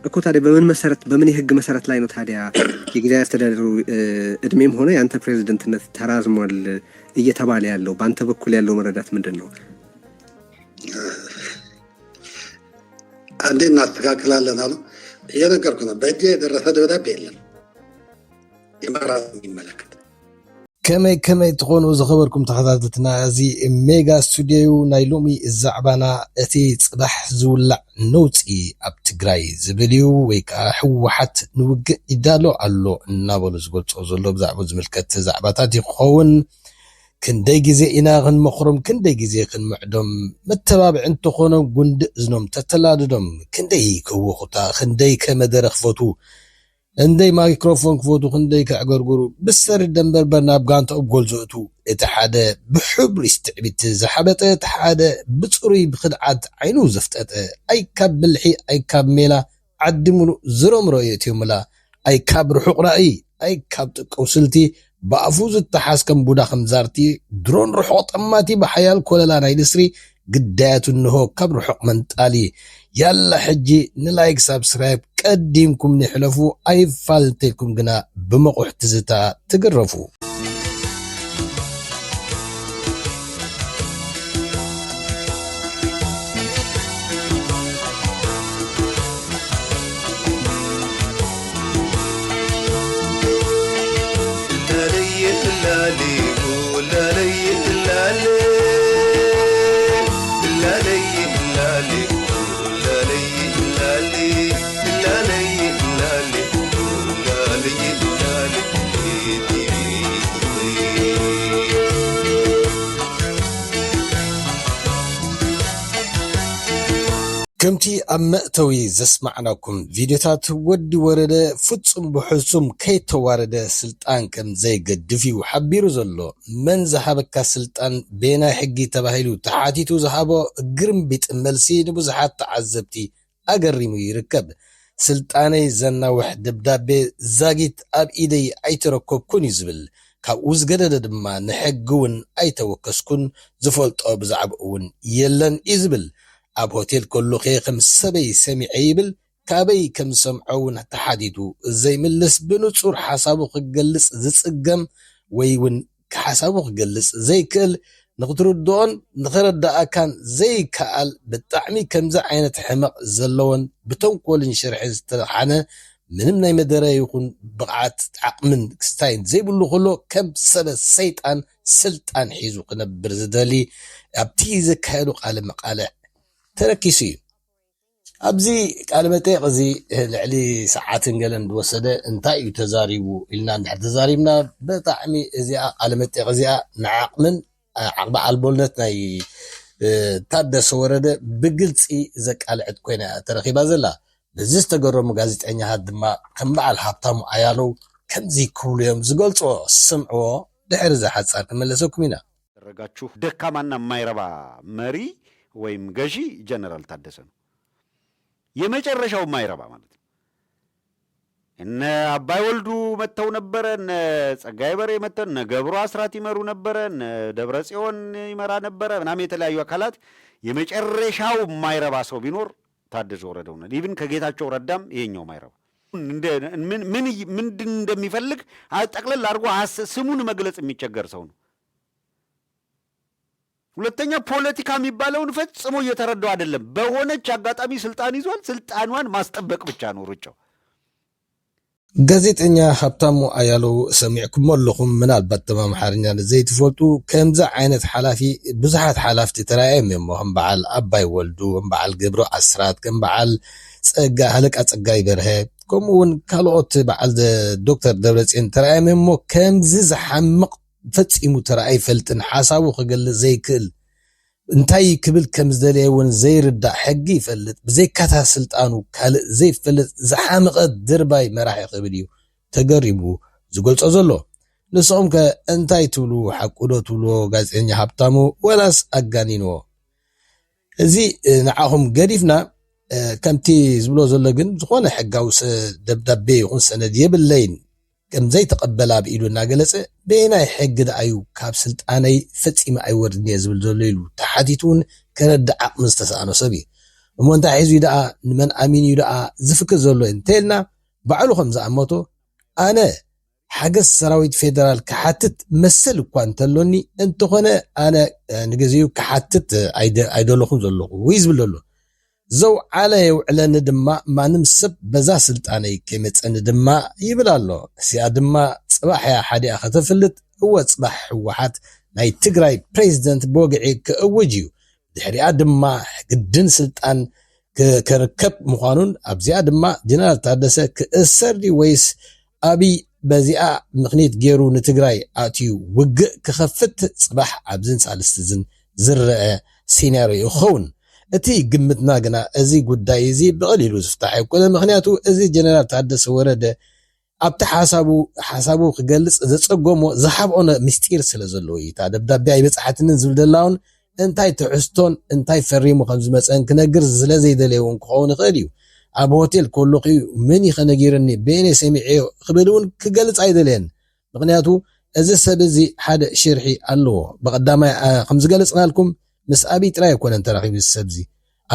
እኮ። ታዲያ በምን መሰረት፣ በምን የህግ መሰረት ላይ ነው ታዲያ የጊዜያዊ አስተዳደሩ እድሜም ሆነ የአንተ ፕሬዝደንትነት ተራዝሟል እየተባለ ያለው? በአንተ በኩል ያለው መረዳት ምንድን ነው? አንዴ እናስተካክላለን አሉ። እየነገርኩ ነው። በእጄ የደረሰ ደብዳቤ የለም። የመራዝ የሚመለከት ከመይ ከመይ ትኾኑ ዝኸበርኩም ተኸታተልትና፣ እዚ ሜጋ ስቱዲዮ እዩ። ናይ ሎሚ ዛዕባና እቲ ጽባሕ ዝውላዕ ነውጺ ኣብ ትግራይ ዝብል እዩ፣ ወይ ከዓ ህወሓት ንውግእ ይዳሎ ኣሎ እናበሉ ዝገልጾ ዘሎ ብዛዕባ ዝምልከት ዛዕባታት ይኸውን። ክንደይ ግዜ ኢና ክንመኽሮም፣ ክንደይ ግዜ ክንምዕዶም? መተባብዒ እንተኾኖም ጉንዲ እዝኖም ተተላድዶም፣ ክንደይ ክህወኹታ፣ ክንደይ ከመደረ ክፈቱ፣ እንደይ ማይክሮፎን ክፈቱ፣ ክንደይ ከዕገርግሩ። ብሰሪ ደንበርበር ናብ ጋንታኡ ጎል ዘእቱ፣ እቲ ሓደ ብሕብሪስ ትዕቢት ዝሓበጠ፣ እቲ ሓደ ብፅሩይ ብክድዓት ዓይኑ ዘፍጠጠ፣ ኣይ ካብ ብልሒ ኣይ ካብ ሜላ ዓዲ ሙሉእ ዝረምሮ የእትዮምላ። ኣይ ካብ ርሑቕ ራእይ ኣይ ካብ ጥቀው ስልቲ፣ ብኣፉ ዝተሓዝ ከም ቡዳ ከም ዛርቲ፣ ድሮን ርሑቕ ጠማቲ ብሓያል ኮለላ ናይ ንስሪ፣ ግዳያቱ እንሆ ካብ ርሑቕ መንጣሊ። ያላ ሕጂ ንላይክ ሳብስክራይብ ቀዲምኩም ንሕለፉ፣ ኣይፋልተልኩም ግና ብመቑሕ ትዝታ ትግረፉ። ከምቲ ኣብ መእተዊ ዘስማዕናኩም ቪድዮታት፣ ወዲ ወረደ ፍጹም ብሕሱም ከይተዋረደ ስልጣን ከም ዘይገድፍ እዩ ሓቢሩ ዘሎ። መን ዝሃበካ ስልጣን፣ በየናይ ሕጊ ተባሂሉ ተሓቲቱ ዝሃቦ ግርምቢጥ መልሲ ንብዙሓት ተዓዘብቲ ኣገሪሙ ይርከብ። ስልጣነይ ዘናውሕ ደብዳቤ ዛጊት ኣብ ኢደይ ኣይተረከብኩን እዩ ዝብል። ካብኡ ዝገደደ ድማ ንሕጊ እውን ኣይተወከስኩን፣ ዝፈልጦ ብዛዕባኡ እውን የለን እዩ ዝብል። ኣብ ሆቴል ከሎኸ ከም ሰበይ ሰሚዐ ይብል። ካበይ ከም ዝሰምዖ እውን ተሓቲቱ ዘይምልስ፣ ብንጹር ሓሳቡ ክገልጽ ዝጽገም ወይ እውን ሓሳቡ ክገልጽ ዘይክእል፣ ንክትርድኦን ንክረዳኣካን ዘይከኣል፣ ብጣዕሚ ከምዚ ዓይነት ሕመቕ ዘለዎን ብተንኮልን ሽርሕን ዝተሓነ፣ ምንም ናይ መደረ ይኹን ብቕዓት ዓቕምን ክስታይን ዘይብሉ ከሎ፣ ከም ሰበ ሰይጣን ስልጣን ሒዙ ክነብር ዝደሊ ኣብቲ ዘካየዶ ቃለ መቃልዕ ተረኪሱ እዩ። ኣብዚ ቃለ መጠይቕ እዚ ልዕሊ ሰዓትን ገለን ዝወሰደ፣ እንታይ እዩ ተዛሪቡ ኢልና እንድሕር ተዛሪብና፣ ብጣዕሚ እዚኣ ቃለ መጠይቕ እዚኣ ንዓቕምን ዓቕሚ ኣልቦነት ናይ ታደሰ ወረደ ብግልፂ ዘቃልዕት ኮይና እያ ተረኺባ ዘላ። በዚ ዝተገረሙ ጋዜጠኛታት ድማ ከም በዓል ሃብታሙ ኣያለው ከምዚ ክብሉ እዮም ዝገልፅዎ። ስምዕዎ፣ ድሕሪ እዚ ሓፃር ክመለሰኩም ኢና። ያደረጋችሁ ደካማና የማይረባ መሪ ወይም ገዢ ጀነራል ታደሰ ነው። የመጨረሻው የማይረባ ማለት ነው። እነ አባይ ወልዱ መጥተው ነበረ፣ እነ ጸጋዬ በሬ መጥተው፣ እነ ገብሩ አስራት ይመሩ ነበረ፣ እነ ደብረ ጽዮን ይመራ ነበረ ምናምን፣ የተለያዩ አካላት። የመጨረሻው የማይረባ ሰው ቢኖር ታደሰ ወረደው ነው። ኢቭን ከጌታቸው ረዳም ይሄኛው የማይረባ እንደ ምን ምን ምንድን እንደሚፈልግ ጠቅለል አድርጎ ሀስ- ስሙን መግለጽ የሚቸገር ሰው ነው። ሁለተኛ ፖለቲካ የሚባለውን ፈጽሞ እየተረዳው አይደለም። በሆነች አጋጣሚ ስልጣን ይዟል። ስልጣኗን ማስጠበቅ ብቻ ነው ሩጫው። ጋዜጠኛ ሃብታሙ ኣያለው ሰሚዕኩሞ ኣለኹም። ምናልባት ተም ኣምሓርኛ ዘይትፈልጡ፣ ከምዚ ዓይነት ሓላፊ ብዙሓት ሓላፍቲ ተራእዮም እዮም። ከም በዓል ኣባይ ወልዱ፣ ከም በዓል ገብሩ ኣስራት፣ ከም በዓል ጸጋ ሃለቃ ጸጋይ በርሀ፣ ከምኡ እውን ካልኦት በዓል ደ- ዶክተር ደብረጽዮን ተራእዮም እዮም። እሞ ከምዚ ዝሓምቕ ፈጺሙ ተራእዩ ኣይፈልጥን። ሓሳቡ ክገልጽ ዘይክእል፣ እንታይ ክብል ከም ዝደለየ እውን ዘይርዳእ፣ ሕጊ ይፈልጥ፣ ብዘይካታ ስልጣኑ ካልእ ዘይፈልጥ ዝሓመቐ ድርባይ መራሒ ክብል እዩ ተገሪሙ ዝገልጾ ዘሎ። ንስኹም ከ እንታይ ትብሉ? ሓቁ ዶ ትብልዎ ጋዜጠኛ ሃብታሙ፣ ወላስ ኣጋኒንዎ? እዚ እ፣ ንዓኹም ገዲፍና፣ እ፣ ከምቲ ዝብሎ ዘሎ ግን ዝኾነ ሕጋዊ ሰ- ደብዳቤ ይኹን ሰነድ የብለይን ከም ዘይተቐበላ ብኢዱ እናገለጸ፣ በየናይ ሕጊ ደኣ እዩ ካብ ስልጣነይ ፈጺመ ኣይወርድን እየ ዝብል ዘሎ ኢሉ ተሓቲቱ እውን ከረድእ ዓቕሚ ዝተሰኣኖ ሰብ እዩ። እሞ እንታይ ሒዙ ደኣ ንመን ኣሚን እዩ ደኣ ዝፍክር ዘሎ እንተልና ባዕሉ ከም ዝኣመቶ ኣነ ሓገዝ ሰራዊት ፌደራል ክሓትት መሰል እኳ እንተሎኒ እንተኾነ ኣነ ንግዜኡ ክሓትት ኣይደለኹም ዘለኹ ወይ ዝብል ዘሎ ዘውዓለ የውዕለኒ ድማ ማንም ሰብ በዛ ስልጣነይ ከይመፀኒ ድማ ይብል ኣሎ። እዚኣ ድማ ፅባሕ እያ ሓዲኣ ከተፍልጥ። እወ ፅባሕ ህወሓት ናይ ትግራይ ፕሬዚደንት ብወግዒ ክእውጅ እዩ። ድሕሪኣ ድማ ግድን ስልጣን ክርከብ ምዃኑን ኣብዚኣ ድማ ጀነራል ታደሰ ክእሰር ድዩ ወይስ ኣብይ በዚኣ ምኽኒት ገይሩ ንትግራይ ኣትዩ ውግእ ክኸፍት ፅባሕ ኣብዝን ሳልስቲ ዝን ዝረአ ሲናርዮ ክኸውን። እቲ ግምትና ግና እዚ ጉዳይ እዚ ብቐሊሉ ዝፍታሕ ኣይኮነ። ምኽንያቱ እዚ ጀነራል ታደሰ ወረደ ኣብቲ ሓሳቡ ሓሳቡ ክገልጽ ዘጸገሞ ዝሓብኦ ምስጢር ስለ ዘለዎ እዩ። እታ ደብዳቤ ኣይበጽሓትንን ዝብል ደላውን እንታይ ትሕዝቶን እንታይ ፈሪሙ ከም ዝመጸን ክነግር ስለ ዘይደለየ እውን ክኸውን ይኽእል እዩ። ኣብ ሆቴል ከለኹ እዩ መን እዩ ከነጊርኒ በየነይ ሰሚዐዮ ክብል እውን ክገልጽ ኣይደለየን። ምኽንያቱ እዚ ሰብ እዚ ሓደ ሽርሒ ኣለዎ። ብቐዳማይ ከም ዝገለጽናልኩም ምስ ኣብይ ጥራይ ኣይኮነን ተራኺቡ እዚ ሰብ እዚ።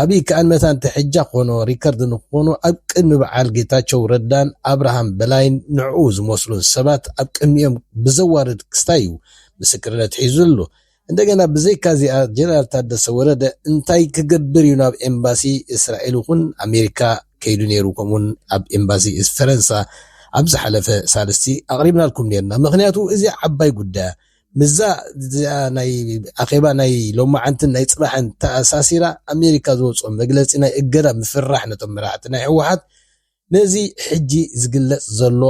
ኣብይ ከኣን መታን ተሕጃ ክኾኖ ሪከርድ ንክኾኖ ኣብ ቅድሚ በዓል ጌታቸው ረዳን ኣብርሃም በላይን ንዕኡ ዝመስሉን ሰባት ኣብ ቅድሚኦም ብዘዋርድ ክስታይ እዩ ምስክርነት ሒዙ ዘሎ። እንደገና ብዘይካ እዚኣ ጀነራል ታደሰ ወረደ እንታይ ክገብር እዩ ናብ ኤምባሲ እስራኤል ይኹን ኣሜሪካ ከይዱ ነይሩ፣ ከምኡውን ኣብ ኤምባሲ ፈረንሳ ኣብ ዝሓለፈ ሳልስቲ ኣቕሪብናልኩም ነርና። ምኽንያቱ እዚ ዓባይ ጉዳይ ምዛ እዚኣ ናይ ኣኼባ ናይ ሎማዓንትን ናይ ፅባሕን ተኣሳሲራ ኣሜሪካ ዝወፅኦ መግለፂ ናይ እገዳ ምፍራሕ ነቶም መራሕቲ ናይ ህወሓት ነዚ ሕጂ ዝግለፅ ዘሎ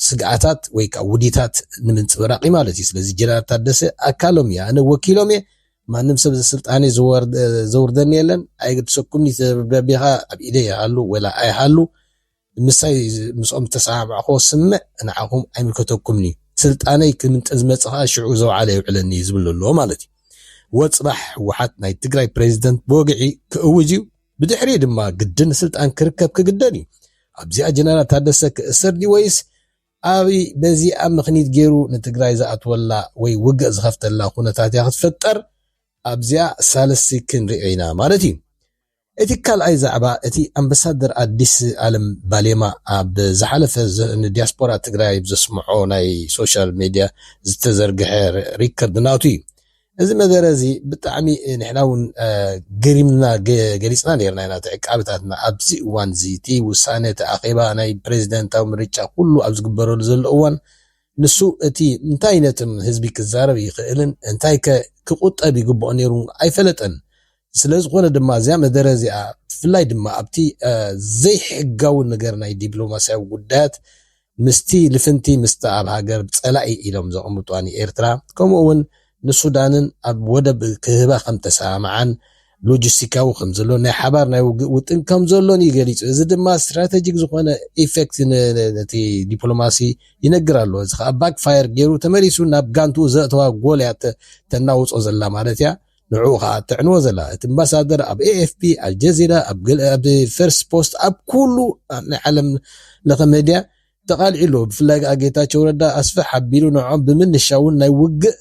ስግኣታት ወይ ከዓ ውዲታት ንምንፅብራቂ ማለት እዩ። ስለዚ ጀነራል ታደሰ ኣካሎም እየ ኣነ ወኪሎም እየ። ማንም ሰብ ስልጣነ ዘውርደኒ የለን። ኣይግድሰኩም ተበቢኻ ኣብ ኢደ ይሃሉ ወላ ኣይሃሉ ምሳይ ምስኦም ዝተሰማማዕኹዎ ስምዕ ንዓኹም ኣይምልከተኩምን እዩ። ስልጣነይ ክምንጠ ዝመጽእ ኸኣ ሽዑ ዘውዓለ የውዕለኒ እዩ ዝብል ኣለዎ ማለት እዩ። ወጽባሕ ህወሓት ናይ ትግራይ ፕሬዚደንት ብወግዒ ክእውጅ እዩ። ብድሕሪ ድማ ግድን ስልጣን ክርከብ ክግደን እዩ። ኣብዚኣ ጀነራል ታደሰ ክእሰር ድዩ ወይስ ኣብይ በዚኣ ምኽኒት ገይሩ ንትግራይ ዝኣትወላ ወይ ውግእ ዝኸፍተላ ኩነታት እያ ክትፈጠር? ኣብዚኣ ሳልስቲ ክንሪኦ ኢና ማለት እዩ። እቲ ካልኣይ ዛዕባ እቲ ኣምባሳደር ኣዲስ ኣለም ባሌማ ኣብ ዝሓለፈ ንዲያስፖራ ትግራይ ብዘስምዖ ናይ ሶሻል ሜድያ ዝተዘርግሐ ሪከርድ ናቱ እዩ። እዚ መደረ እዚ ብጣዕሚ ንሕና እውን ገሪምና ገሊፅና ነርና ኢና። እቲ ዕቃብታትና ኣብዚ እዋን እዚ እቲ ውሳነ እቲ ኣኼባ ናይ ፕሬዚደንታዊ ምርጫ ኩሉ ኣብ ዝግበረሉ ዘሎ እዋን ንሱ እቲ እንታይ ነቶም ህዝቢ ክዛረብ ይኽእልን እንታይ ከ ክቁጠብ ይግብኦ ነይሩ ኣይፈለጠን። ስለ ዝኾነ ድማ እዚኣ መደረ እዚኣ ብፍላይ ድማ ኣብቲ ዘይሕጋዊ ነገር ናይ ዲፕሎማስያዊ ጉዳያት ምስቲ ልፍንቲ ምስቲ ኣብ ሃገር ጸላኢ ኢሎም ዘቐምጥዋ ንኤርትራ ከምኡ እውን ንሱዳንን ኣብ ወደብ ክህባ ከም ተሰማምዓን ሎጂስቲካዊ ከም ዘሎ ናይ ሓባር ናይ ውግእ ውጥን ከም ዘሎን እዩ ገሊጹ። እዚ ድማ ስትራቴጂክ ዝኾነ ኢፌክት ነቲ ዲፕሎማሲ ይነግር ኣሎ። እዚ ከዓ ባክፋየር ገይሩ ተመሊሱ ናብ ጋንቱ ዘእተዋ ጎል እያ ተናውጾ ዘላ ማለት እያ። ንዕኡ ከዓ ተዕንዎ ዘላ እቲ ኣምባሳደር ኣብ ኤኤፍፒ፣ ኣልጀዚራ፣ ኣብ ፈርስት ፖስት ኣብ ኩሉ ናይ ዓለም ለኸ ሜድያ ተቓሊዑ ኣሎ። ብፍላይ ከዓ ጌታቸው ረዳ ኣስፍሕ ኣቢሉ ንዖም ብምንሻ እውን ናይ ውግእ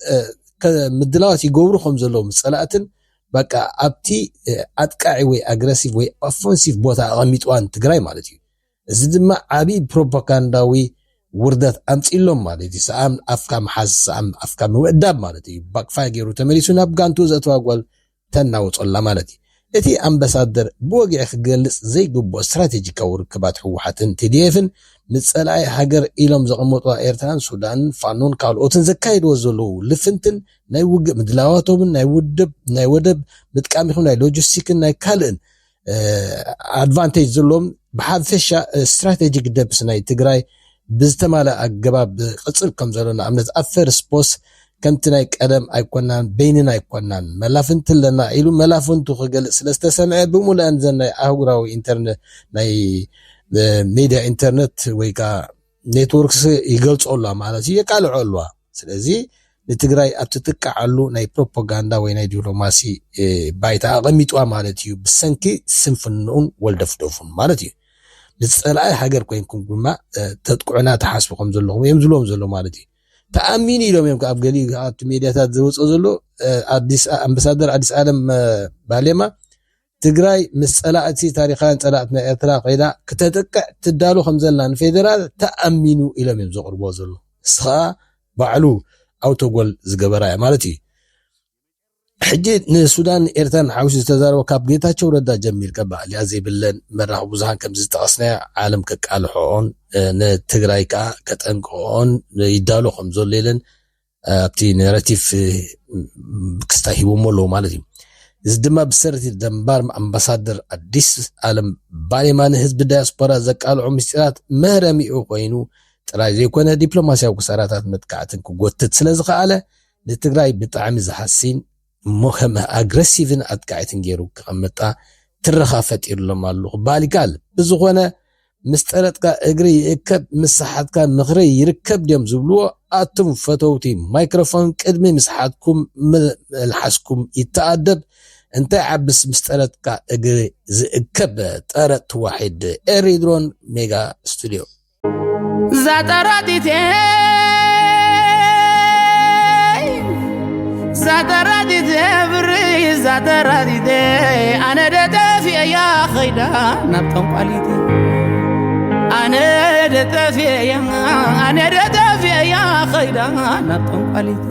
ምድላዋት ይገብሩ ከም ዘለዉ ምስ ፀላእትን በቃ ኣብቲ ኣጥቃዒ ወይ ኣግረሲቭ ወይ ኦፈንሲቭ ቦታ ኣቐሚጥዋን ትግራይ ማለት እዩ። እዚ ድማ ዓብዪ ፕሮፓጋንዳዊ ውርደት ኣምፂሎም ማለት እዩ። ሰኣም ኣፍካ ምሓዝ ሰኣም ኣፍካ ምውዳብ ማለት እዩ። ባክፋይ ገይሩ ተመሊሱ ናብ ጋንቱ ዘእተዋ ጓል ተናውፀላ ማለት እዩ። እቲ ኣምባሳደር ብወግዒ ክገልፅ ዘይግብኦ ስትራቴጂካዊ ርክባት ህወሓትን ቲዲኤፍን ምስ ፀላኢ ሃገር ኢሎም ዘቐመጥዋ ኤርትራን ሱዳንን ፋኖን ካልኦትን ዘካይድዎ ዘለዉ ልፍንትን ናይ ውግእ ምድላዋቶምን ናይ ውድብ ናይ ወደብ ምጥቃም ይኹን ናይ ሎጂስቲክን ናይ ካልእን ኣድቫንቴጅ ዘለዎም ብሓፈሻ ስትራቴጂክ ደብስ ናይ ትግራይ ብዝተማለ ኣገባብ ቅፅል ከም ዘሎ ንኣብነት ኣብ ፈርስት ፖስት ከምቲ ናይ ቀደም ኣይኮናን በይንን ኣይኮናን መላፍንቲ ኣለና ኢሉ መላፍንቱ ክገልፅ ስለ ዝተሰምዐ ብምሉአን ዘን ናይ ኣህጉራዊ ኢንተርነት ናይ ሜድያ ኢንተርነት ወይ ከዓ ኔትወርክስ ይገልፆ ኣለዋ ማለት እዩ የቃልዖ ኣለዋ። ስለዚ ንትግራይ ኣብ ትጥቃዓሉ ናይ ፕሮፓጋንዳ ወይ ናይ ዲፕሎማሲ ባይታ ኣቐሚጥዋ ማለት እዩ። ብሰንኪ ስንፍንኡን ወልደፍደፉን ማለት እዩ። ንፀላኢ ሃገር ኮይንኩም ድማ ተጥቅዑና ትሓስቡ ከም ዘለኹም እዮም ዝብሎም ዘሎ ማለት እዩ። ተኣሚኑ ኢሎም እዮም ኣብ ገሊኡ ኣብቲ ሜድያታት ዝወፅኦ ዘሎ ኣምባሳደር ኣዲስ ኣለም ባሌማ ትግራይ ምስ ጸላእቲ፣ ታሪኻውያን ጸላእቲ ናይ ኤርትራ ኮይና ክተጥቅዕ ትዳሎ ከም ዘላ ንፌደራል ተኣሚኑ ኢሎም እዮም ዘቕርቦ ዘሎ። ንስ ኸኣ ባዕሉ ኣውቶጎል ዝገበራ እያ ማለት እዩ። ሕጂ ንሱዳን ኤርትራን ሓዊሱ ዝተዛረበ ካብ ጌታቸው ረዳ ጀሚር ቀባልያ ዘይብለን መራኸቢ ብዙሃን ከም ዝጠቐስናዮ ዓለም ከቃልሖኦን ንትግራይ ከዓ ከጠንቅቆን ይዳሎ ከም ዘሎ ኢለን ኣብቲ ነረቲቭ ክስታይ ሂቦሞ ኣለዉ ማለት እዩ። እዚ ድማ ብሰርቲ ደንባር ኣምባሳደር ኣዲስ ኣለም ባሌማ ንህዝቢ ዳያስፖራ ዘቃልዑ ምስጢራት መህረሚኡ ኮይኑ ጥራይ ዘይኮነ ዲፕሎማሲያዊ ክሳራታት መጥቃዕትን ክጎትት ስለዝኸኣለ ንትግራይ ብጣዕሚ ዝሓሲን እሞ ከም ኣግረሲቭን ኣጥቃዒትን ገይሩ ክቐምጣ ትረኻ ፈጢሩሎም ኣሉ ክበሃል ይከኣል። ብዝኾነ ምስ ጠረጥካ እግሪ ይእከብ፣ ምስ ሰሓትካ ምኽሪ ይርከብ ድዮም ዝብልዎ? ኣቱም ፈተውቲ ማይክሮፎን ቅድሚ ምስሓትኩም መልሓስኩም ይተኣደብ። እንታይ ዓብስ ምስ ጠረጥካ እግሪ ዝእከብ? ጠረጥ ዋሒድ። ኤሪ ድሮን ሜጋ ስቱዲዮ። ዛጠራጢቴ ዛጠራጢቴ ብሪ ዛጠራጢቴ ኣነ ደጠፊ እያ ኸይዳ ናብ ጠንቋሊቴ ኣነ ደጠፊ እያ ኣነ ደጠፊ እያ ኸይዳ ናብ ጠንቋሊቴ